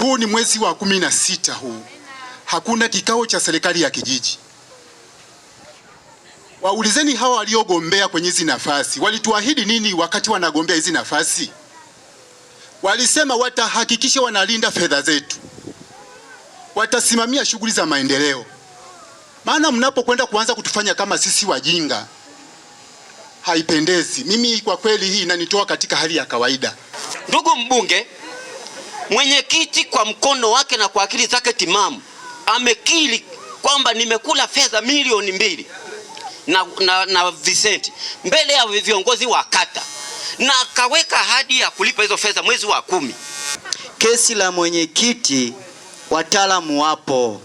Huu ni mwezi wa 16 huu, hakuna kikao cha serikali ya kijiji. Waulizeni hawa waliogombea kwenye hizi nafasi, walituahidi nini wakati wanagombea hizi nafasi? Walisema watahakikisha wanalinda fedha zetu, watasimamia shughuli za maendeleo. Maana mnapokwenda kuanza kutufanya kama sisi wajinga, haipendezi. Mimi kwa kweli hii inanitoa katika hali ya kawaida. Ndugu mbunge, mwenyekiti kwa mkono wake na kwa akili zake timamu amekiri kwamba nimekula fedha 2 milioni na visenti mbele ya viongozi wa kata na akaweka ahadi ya kulipa hizo fedha mwezi wa 10. Kesi la mwenyekiti, wataalamu wapo,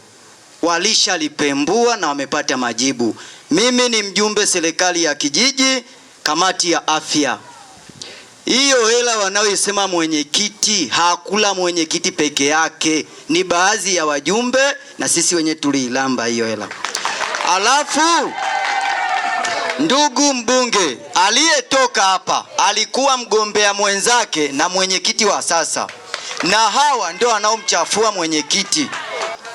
walishalipembua na wamepata majibu. Mimi ni mjumbe serikali ya kijiji, kamati ya afya. Hiyo hela wanaoisema mwenyekiti hakula mwenyekiti peke yake, ni baadhi ya wajumbe na sisi wenye tuliilamba hiyo hela. Alafu ndugu mbunge aliyetoka hapa alikuwa mgombea mwenzake na mwenyekiti wa sasa, na hawa ndio wanaomchafua mwenyekiti.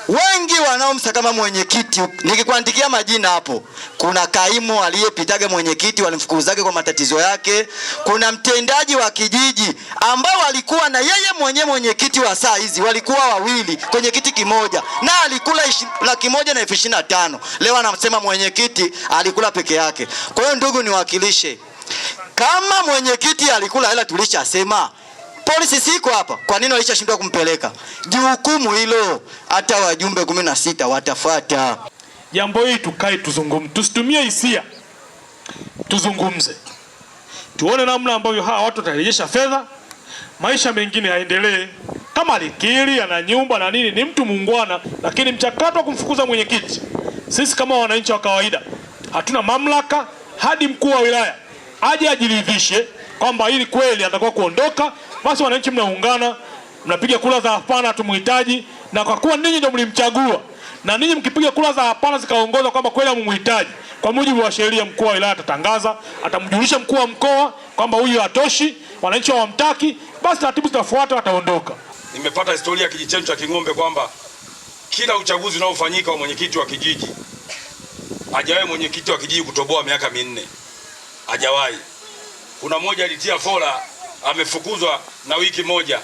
Wengi wanaomsakama mwenyekiti, nikikuandikia majina hapo, kuna kaimu aliyepitaga mwenyekiti, walimfukuzake kwa matatizo yake. Kuna mtendaji wa kijiji ambao walikuwa na yeye mwenyewe mwenyekiti wa saa hizi, walikuwa wawili kwenye kiti kimoja, na alikula 125,000. Leo anasema mwenyekiti alikula peke yake. Kwa hiyo ndugu, niwakilishe, kama mwenyekiti alikula hela, tulishasema polisi siko hapa, kwa nini walishashindwa kumpeleka? Jukumu hilo hata wajumbe 16 watafuata. Jambo hili tukae tuzungumze, tusitumie hisia, tuzungumze, tuone namna ambavyo hawa watu watarejesha fedha, maisha mengine yaendelee. Kama alikiri ana nyumba na nini, ni mtu muungwana, lakini mchakato wa kumfukuza mwenyekiti, sisi kama wananchi wa kawaida hatuna mamlaka hadi mkuu wa wilaya aje ajiridhishe kwamba hili kweli atakuwa kuondoka, basi wananchi mnaungana, mnapiga kura za hapana, hatumuhitaji. Na kwa kuwa ninyi ndio mlimchagua, na ninyi mkipiga kura za hapana zikaongoza kwamba kweli hamumuhitaji, kwa mujibu wa sheria, mkuu wa wilaya atatangaza, atamjulisha mkuu wa mkoa kwamba huyu hatoshi, wananchi hawamtaki, basi taratibu zitafuata, wataondoka. Nimepata historia ya kijiji chetu cha King'ombe kwamba kila uchaguzi unaofanyika wa mwenyekiti wa kijiji, hajawahi mwenyekiti wa kijiji kutoboa miaka 4, hajawahi. Kuna mmoja alitia fora, amefukuzwa na wiki moja.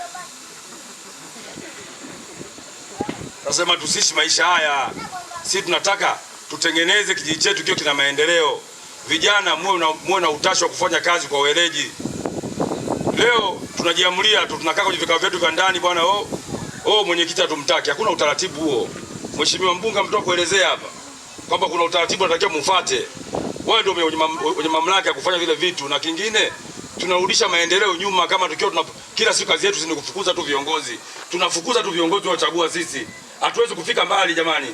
Nasema tusiishi maisha haya, si tunataka tutengeneze kijiji chetu kiwe kina maendeleo. Vijana muwe na utashi wa kufanya kazi kwa weledi. Leo tunajiamulia tu, tunakaa kwenye vikao vyetu vya ndani bwana, oh oh, mwenyekiti hatumtaki. Hakuna utaratibu huo. Mheshimiwa mbunge ametoka kuelezea hapa kwamba kuna utaratibu unatakiwa mufuate. Wewe ndio wenye mamlaka ya kufanya vile vitu. Na kingine tunarudisha maendeleo nyuma kama tukiwa tuna kila siku kazi yetu ni kufukuza tu viongozi. Tunafukuza tu viongozi tunaochagua sisi. Hatuwezi kufika mbali jamani.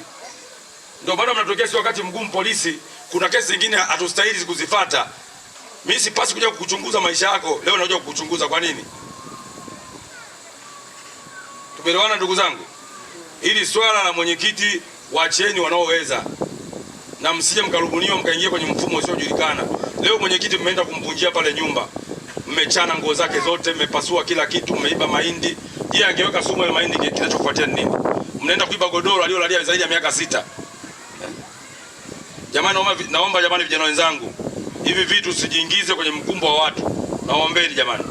Ndio maana mnatokea si wakati mgumu polisi, kuna kesi zingine hatustahili kuzifuata. Mimi sipasi kuja kukuchunguza maisha yako. Leo nakuja kukuchunguza kwa nini? Tumeelewana ndugu zangu? Hili swala la mwenyekiti waacheni wanaoweza. Na msije mkarubuniwa mkaingia kwenye mfumo usiojulikana. Leo mwenyekiti mmeenda kumvunjia pale nyumba. Mmechana nguo zake zote, mmepasua kila kitu, mmeiba mahindi. Je, angeweka sumu ya mahindi kinachofuatia ni nini? Mnaenda kuiba godoro alilolalia zaidi ya miaka 6. Jamani, naomba jamani, vijana wenzangu, hivi vitu sijiingize kwenye mkumbo wa watu. Naombeni jamani.